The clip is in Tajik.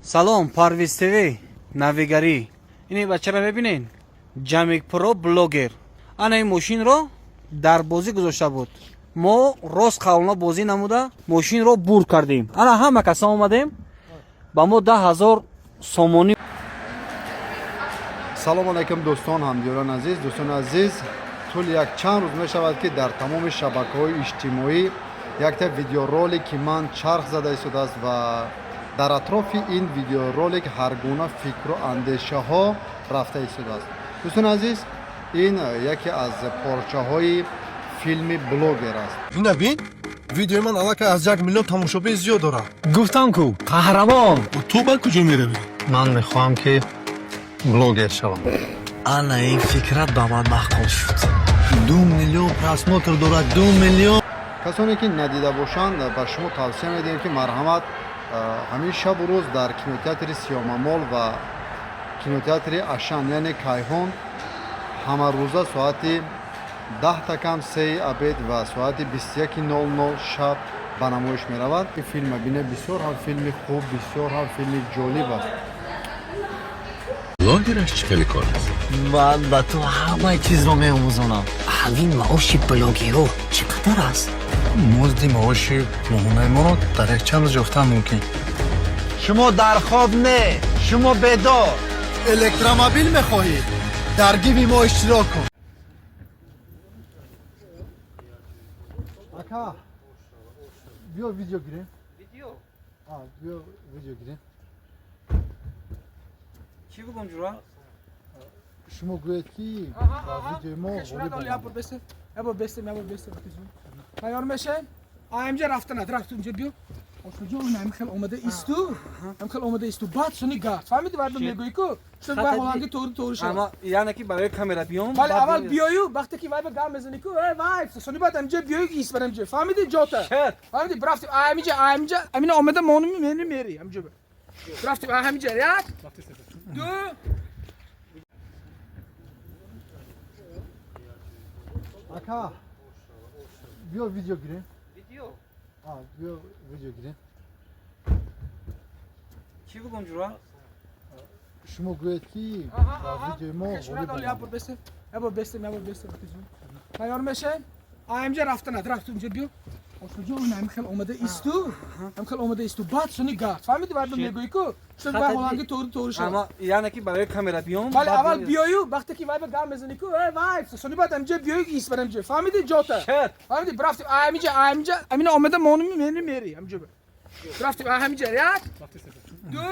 Салом, Парвиз ТВ, навигарӣ. Ини бачаро мебинед? Ҷамик Про блогер. Ана ин мошинро дар бозӣ гузошта буд. Мо рост қавлна бозӣ намуда мошинро бурд кардем. Ана ҳама каса омадем, ба мо 10 000 сомонӣ. Салом алайкум, дӯстон, ҳамдиёрон азиз. Дӯстони азиз, тӯли як чанд рӯз мешавад, ки дар тамоми шабакаҳои иҷтимоӣ якта видеоролик, ки ман чарх зада истодааст ва дар атрофи ин видеоролик ҳар гуна фикру андешаҳо рафта истодааст. Дӯстони азиз, ин яке аз порчаҳои филми «Блогер» аст. Ина бин, видеои ман аллакай аз 1 миллион тамошобин зиёд дорад. Гуфтам ку, қаҳрамон. Ту ба куҷо меравӣ? Ман мехоҳам, ки блогер шавам. Ана ин фикрат ба ман маъқул шуд. 2 миллион просмотр дорад, 2 миллион. Касоне ки надида бошанд, ба шумо тавсия медиҳем, ки марҳамат, ҳамин шабу рӯз дар кинотеатри Сиёмамол ва кинотеатри Ашан, яъне Кайҳон, ҳамарӯза соати 10-та кам сеи обед ва соати 21:00 шаб ба намоиш меравад. Ин филма бинед, бисёр ҳам филми хуб, бисёр ҳам филми ҷолиб аст. Блогераш чӣ хеле кор аст? Ман ба ту ҳамаи чизро меомӯзонам. Ҳамин маоши блогерҳо чӣ қадар аст? Музди маоши моҳонаи моро дар якчанд рӯз ёфтан мумкин. Шумо дар хоб не, шумо бедор. Электромобил мехоҳӣ? Дар гиви мо иштирок кун. Ака, биё, видео гирем. Видео? Биё, видео гирем. Чӣ бугум, ҷура? Шумо гӯед, ки ба видеои мо ғолиб омадед. Ябор бестем, ябор бестем. Тайёр мешем? Аимҷа рафтанат, рафт унҷа, биё. Ошуҷо, ҳам хел омада исту, ҳам хел омада исту. Баъд суни гард. Фаҳмиди, баъд мегӯӣ ку, чун вай ҳоланги тори тори шуд. Ама яъне ки барои камера биём? Бале, аввал биёю, вақте ки вай ба гап мезанӣ ку, э вай, суни баъд ҳамҷа биёю, ис бар ҳамҷа. Фаҳмиди ҷота? Фаҳмиди, рафтим, ҳамиҷа, ҳамиҷа, ҳамина омада монуми мени мери, ҳамҷа. Рафтим, ҳамиҷа, як, ду. Ака, биё, видео гирем. Видео? Биё, видео гирем. Чӣ бугум, ҷура? Шумо гӯед, ки ба видеои мо ғолиб омадед. Ябор бестем, ябор бестем, ябор бестем. Тайёр мешем? Аимҷа рафтанат, рафт унҷа, биё. Ошуҷо, ҳам хел омада исту, ҳам хел омада исту. Баъд суни гард. Фаҳмиди, баъд мегӯӣ ку, чун вай ҳоланги тори тори шуд. Ама яъне ки барои камера биём? Бале, аввал биёю, вақте ки вай ба гап мезанӣ ку, э вай, суни баъд ҳамҷа биёю, ис бар ҳамҷа. Фаҳмиди ҷота? Фаҳмиди, рафтим, ҳамиҷа, ҳамиҷа, ҳамина омада монуми мени мери, ҳамҷа. Рафтим, ҳамиҷа, як, ду.